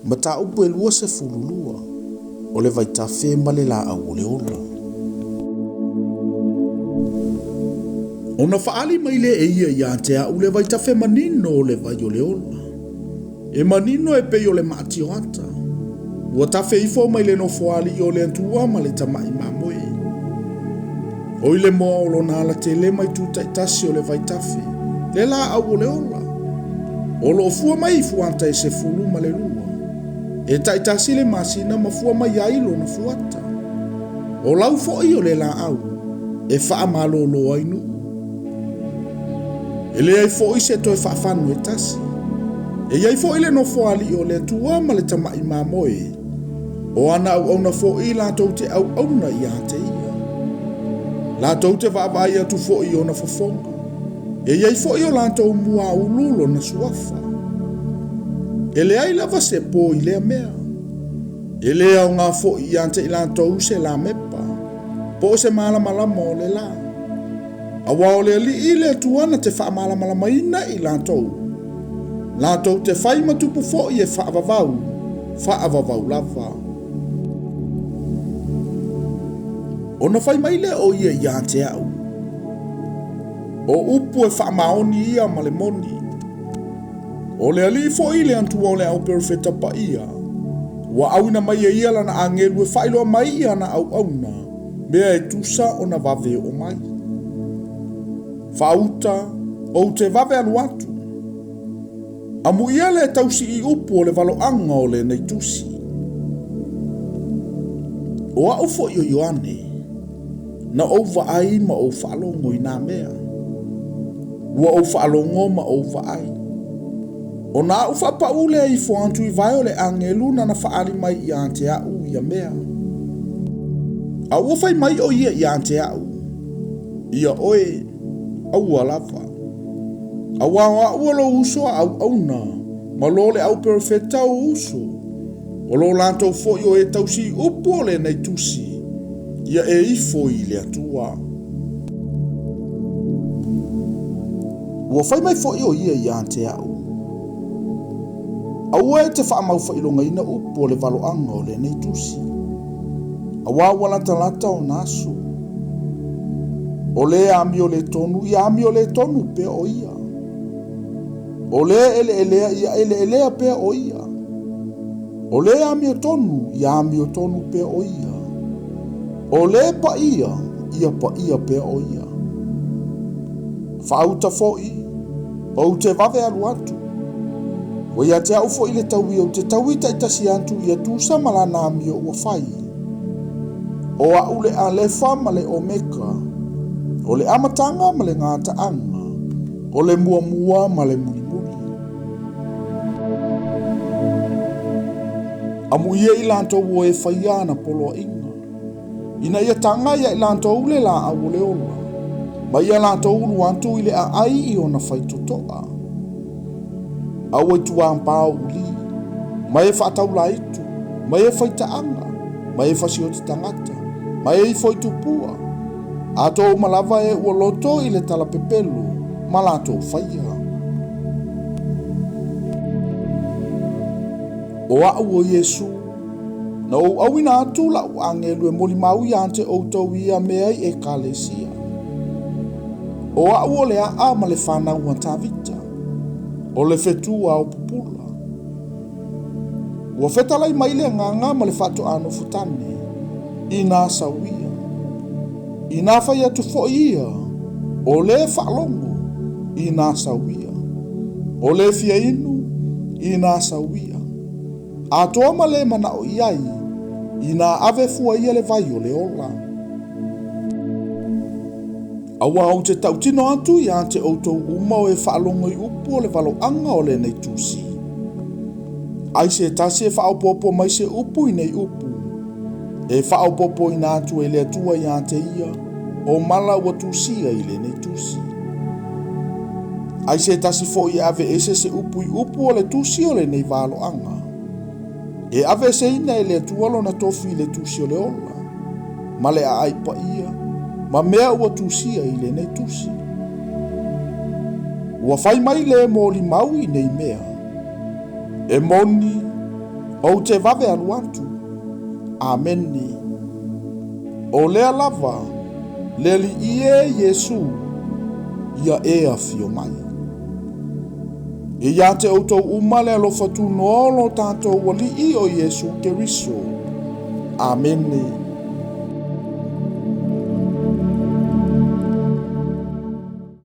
Mataupu e 22, o le vaitafe ma le laau o le ola. Ona faaali mai lea e ia ia te au le vaitafe manino o le vai o le ola. E manino e pei o le maatioata. Ua tafe ifo mai le nofoalii o le Atua ma le Tamai Mamoe. O i le moa o lona alatele ma itu taitasi o le vaitafe, le laau o le ola. O lo o fua mai i fuata e 12. E taitasi le masina ma fua mai ai lona fuata. O lau foi o le laau e faamalolo ai nuu. E leai foi se toe faafano e tasi. E i ai foi le nofoalii o le Atua ma le Tamai Mamoe. O ana auauna foi latou te auauna ia te ia. Latou te vaavaai atu foi i ona fofoga. E i ai foi o latou muaulu lona suafa. E leai lava se po i lea mea. E le aoga foi ia te i latou se lamepa, po o se malamalama o le la. Aua o le Alii le Atua na te faamalamalamaina i latou, latou te fai ma tupu foi e faavavau, faavavau lava. Ona fai mai lea o ia ia te au, O upu e faamaoni ia ma le moni. O le Alii foi le Atua o le au perofeta paia, ua auina mai e ia lana agelu e faailoa mai i ana auauna mea e tusa ona vave oo mai. Faauta, ou te vave alu atu. Amuia le tausi i upu o le valoaga o lenei tusi. O au foi o Ioane, na ou vaai ma ou faalogo i nā mea. Ua ou faalogo ma ou vaai. Ona aʻu faapaʻu lea ifo atu i vae o le agelu nana faaali mai ia te aʻu ia mea. A ua fai mai ʻo ia ia te aʻu, Ia ʻoe, aua lava. Auā o aʻu o lou uso a auauna, ma lo le au perofeta o uso, o lo latou foi o e tausi i upu o lenei tusi, ia e ifo i le Atua. Ua fai mai foi o ia ia te au, Aua e te faamaufailogaina upu o le valoaga o lenei tusi, auā ua latalata ona aso. O le amio le tonu, ia amio le tonu pea o ia. O le eleelea, ia eleelea pea o ia. O le amiotonu, ia amiotonu pea o ia. O le paia, ia paia pea o ia. Faauta foi, ou te vave alu atu. Ua ia te au foi le taui ou te taui taitasi atu ia tusa ma lana amio ua fai. O a'u le Alefa ma le Omeka, o le amataga ma le gataaga, o le muamua ma le mulimuli. Amuia i latou o e faia ana poloaiga, ina ia taga ia i latou le laau o le ola, ma ia latou ulu atu i le aai i ona faitotoa. Aua i tuāpā o uli, ma e faataulaitu, ma e faitaaga, ma e fasioti tagata, ma e ifo i tupua, atoa uma lava e ua loto i le talapepelo ma latou faia. O aʻu o Iesū, na ou auina atu laʻu agelu e molimau ia te outou ia mea i Ekalesia. O aʻu o le aʻa ma le fanau a Tavita, o le fetu ao pupula. Ua fetalai mai le Agaga ma le faatoa nofotane, inā sau ia. Inā fai atu foi ia, o le faalogo, inā sau ia. O le fia inu, inā sau ia. Atoa ma le manaʻo i ai, inā ave fua ia le vai o le ola. Auā ou te tautino atu ia te outou uma o e faalogo i upu o le valoaga o lenei tusi. Ai se tasi e faaopoopo mai se upu i nei upu, e faaopoopoina atu e le Atua ia te ia o mala ua tusia i lenei tusi. Ai se tasi foi e aveese se upu i upu o le tusi o lenei valoaga, e aveeseina e le Atua lona tofi i le tusi o le ola, ma le aai paia, ma mea ua tusia i lenei tusi. Ua fai mai le molimau i nei mea, E moni, Ou te vave alu atu. Amene. O lea lava, le Alii e Iesu, ia e afio mai. E ia te outou uma le alofa tunoa o lo tatou Alii o Iesu Keriso. Amene.